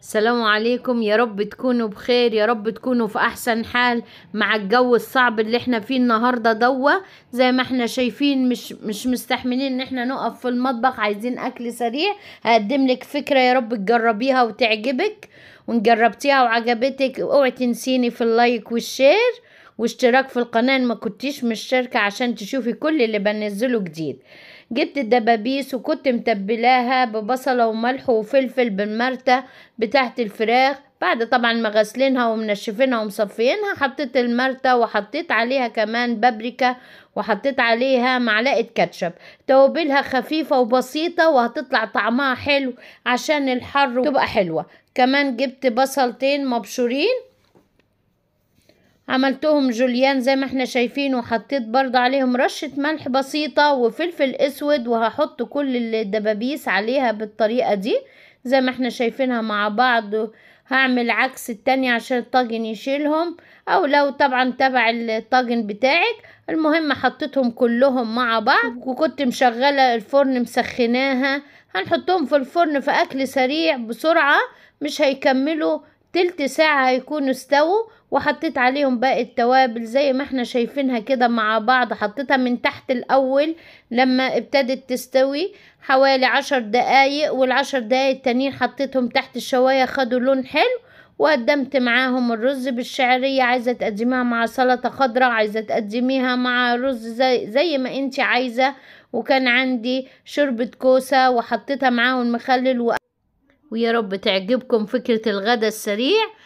السلام عليكم. يا رب تكونوا بخير، يا رب تكونوا في احسن حال مع الجو الصعب اللي احنا فيه النهارده. دوا زي ما احنا شايفين مش مستحملين ان احنا نقف في المطبخ، عايزين اكل سريع. هقدم لك فكرة يا رب تجربيها وتعجبك، وان جربتيها وعجبتك اوعي تنسيني في ال like وال share واشتراك في القناة ما كنتيش مشتركة عشان تشوفي كل اللي بنزله جديد. جبت الدبابيس وكنت متبلاها ببصلة وملح وفلفل بالمرتة بتاعت الفراخ، بعد طبعا ما غسلينها ومنشفينها ومصفينها. حطيت المرتة وحطيت عليها كمان بابريكا وحطيت عليها معلقة كاتشب. توابلها خفيفة وبسيطة وهتطلع طعمها حلو عشان الحر تبقى حلوة. كمان جبت بصلتين مبشورين عملتهم جوليان زي ما احنا شايفين، وحطيت برضه عليهم رشة ملح بسيطة وفلفل اسود، وهحط كل الدبابيس عليها بالطريقة دي زي ما احنا شايفينها مع بعض. هعمل عكس التانية عشان الطاجن يشيلهم، او لو طبعا تبع الطاجن بتاعك. المهم حطيتهم كلهم مع بعض، وكنت مشغلة الفرن مسخناها. هنحطهم في الفرن في اكل سريع بسرعة، مش هيكملوا تلت ساعة هيكونوا استووا. وحطيت عليهم باقي التوابل زي ما احنا شايفينها كده مع بعض. حطيتها من تحت الاول لما ابتدت تستوي حوالي 10 دقايق، وال10 دقايق التانيين حطيتهم تحت الشواية خدوا لون حلو. وقدمت معاهم الرز بالشعرية. عايزة تقدميها مع سلطة خضراء، عايزة تقدميها مع رز زي ما انت عايزة. وكان عندي شوربة كوسة وحطيتها معاهم المخلل. ويا رب تعجبكم فكرة الغدا السريع.